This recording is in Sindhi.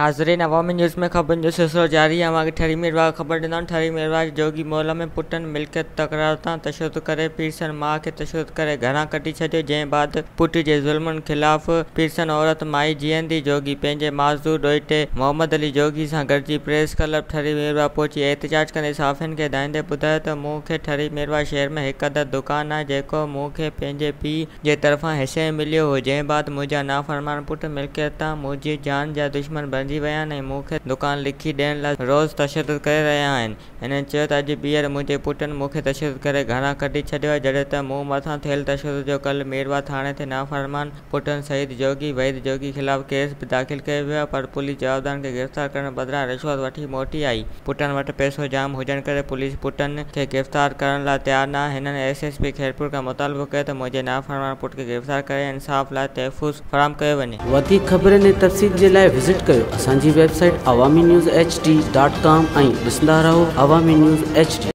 ناظرين عوامي نيوز ۾ خبرن جو سلسلو جاري آهي اوهان کي ٺري ميرواهه خبر ڏيندا ٺري ميرواهه جي جوڳي محلا ۾ پٽن ملڪيت تڪرار تان تشدد ڪري پيرسن ماء کي تشدد ڪري گهران ڪڍي ڇڏيو جنهن بعد پٽ جي ظلمن خلاف پيرسن عورت مائي جيئندي جوڳي پنهنجي معذور ڏوهٽي محمد علي جوڳي سان گڏجي پريس ڪلب ٺري ميرواهه پهچي احتجاج ڪندي صحافين کي دانهيندي ٻڌايو ته مون کي ٺري ميرواهه شهر ۾ هڪ عدد دڪان آهي جيڪو مون کي پنهنجي پيء جي طرفان حصي ۾ مليو هو، جنهن بعد منهنجا نافرمان پٽ ملڪيت تان منهنجي جان جا دشمن بڻجي ويا آهن ۽ مون کي دڪان لکي ڏيڻ لاء روز تشدد ڪري رهيا آهن. هنن چيو ته اڄ ٻيهر منهنجي پٽن مون کي تشدد ڪري گهران ڪڍي ڇڏيو آهي، جڏهن ته مون مٿان ٿيل تشدد جو ڪلهه ميرواهه ٿاڻي تي نافرمان پٽن سعيد جوڳي، وحيد جوڳي خلاف ڪيس به داخل ڪيو ويو آهي پر پوليس جوابدارن کي گرفتار ڪرڻ بدران رشوت وٺي موٽي آئي. پٽن وٽ پئسو جام هجڻ ڪري پوليس پٽن کي گرفتار ڪرڻ لاء تيار ناهي. هنن ايس ايس پي خيرپور کان مطالبو ڪيو ته منهنجي نافرمان پٽ کي گرفتار ڪري انصاف لاء تحفظ فراهم ڪيو وڃي. وڌيڪ خبرن ۽ تفصيل جي لاء وزٽ ڪيو اسان جي website Awami news H D dot com ۽ ڏسندا رهو عوامي نيوز ايڇ ڊي.